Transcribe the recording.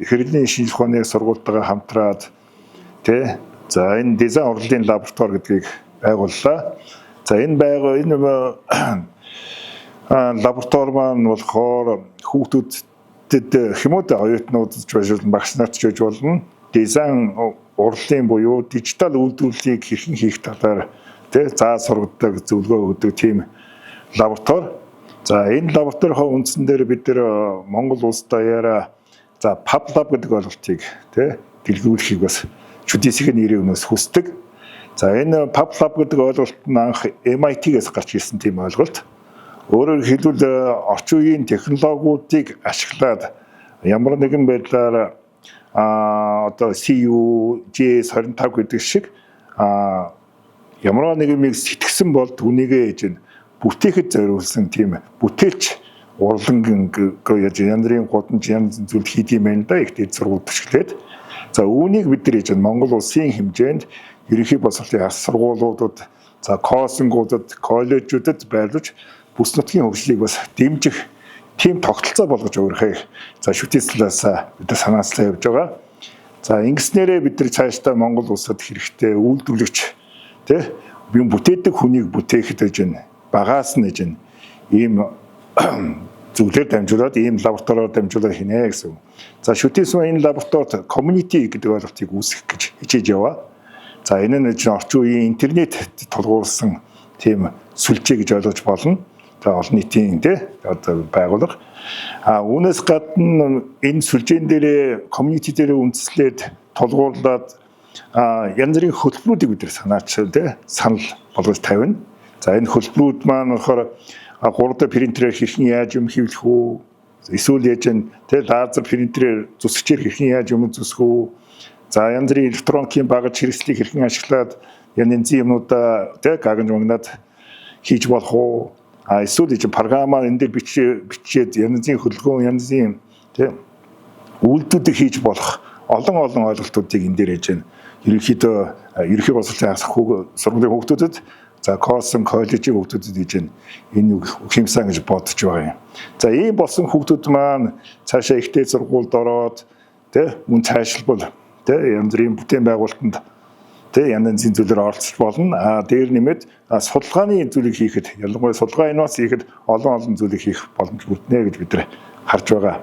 хэрэглээний шинжлэх ухааны сургуультайгаа хамтраад, тий, за, энэ дизайн урлалын лаборатори гэдгийг байгууллаа. За, энэ лаборатори маань болохоор хүүхдүүдэд хэмүүд оюутнуудад ч байж болно, багш нарт ч байж болно. Дизайн урлалын буюу дижитал үйлдвэрлэлийг хэрхэн хийх талаар, тий, заа сургадаг, зөвлөгөө өгдөг тийм лаборатори. За, энэ лабораторийн үндсэн дээр бид нар Монгол улс даяараа, за, Fab Lab гэдэг ойлголтыг, тий, дэлгэрүүлэхийг бас Чүдисийн нэрийн өмнөөс хүсдэг. За, энэ Fab Lab гэдэг ойлголт нь анх MIT-гээс гарч ирсэн тийм ойлголт. Өөрөөр хэлбэл, орчин үеийн технологиудыг ашиглаад ямар нэгэн байдлаар одоо CU GS 25 гэдэг шиг ямар нэгэн юмыг сэтгсэн бол түүнийгээ ээж нь бүтээхэд зориулсан тийм бүтээлч урлангийн яаж янз бүрийн гудамж, янз зүйл хийдэг юм байна да, их дээд сургууль түшиглээд. За, үүнийг бид нар ээж нь Монгол улсын хэмжээнд ерөнхий боловсролын хас сургуулиудад, за, коосонгуудад, коллежуудад байрлаж бүс нутгийн хөгжлийг бас дэмжих тийм тогтолцоо болгож өөрөхийг, за, шүтээс талаас бид нар санаачлаа явж байгаа. За, ингэснээрээ бид нар цаашдаа Монгол улсад хэрэгтэй үйлдвэрлэгч, тий, юм бүтээдэг хүнийг бүтээхэд гэж байна. Багаас нь гэж байна. Ийм зүйлээр дамжуулаад, ийм лабораториор дамжуулаад хийнэ гэсэн. За, шүтээс энэ лабораторид community гэдэг ойлголтыг үүсгэх гэж хичээж яваа. За, энэ нь чинь орчин үеийн интернет тулгуурласан тийм сүлжээ гэж ойлгож болно. За, олон нийтийн, тий, одоо байгууллага. А үүнээс гадна энэ сүлжээн дээрээ, community дээрээ үндэслээд тулгуурлаад янз бүрийн хөтөлбөрүүдийг бид нар санаач, тий, санал болгож тавина. За, энэ хөтөлбөрүүд маань болохоор 3D принтерээр хэрхэн яаж юм хэвлэх үү? Эсвэл яаж энэ, тий, лазер принтерээр, зүсгчээр хэрхэн яаж юм зүсэх үү? За, янз бүрийн электроникийн багаж хэрэгслийг хэрхэн ашиглаад янз янзын юмнуудаа, тий, гагнаж магнаад хийж болох уу? А эсвэл чинь програмаар энэ дээр бичээд янз янзын хөдөлгөөн, янз янзын, тий, үйлдэлүүдийг хийж болох олон олон ойлголтуудыг энэ дээр хийж байна. Ерөнхийдөө ерөнхий боловсролын хагас сургуулийн хүүхдүүдэд, за, Косон коллежийн хүүхдүүдэд хийж байна. Энэ хэмсэн гэж бодож байгаа юм. За, ийм болсон хүүхдүүд маань цаашаа их дээд сургуульд ороод, тий, мөн цаашлбал, тий, янз бүрийн бүтээн байгуулалтанд, тий, янз янзын зүйлээр оролцож болно. А дээр нэмээд судалгааны зүйлийг хийхэд, ялангуяа судалгаа инновац хийхэд олон олон зүйлийг хийх боломж бүрднэ гэж бид нар харж байгаа.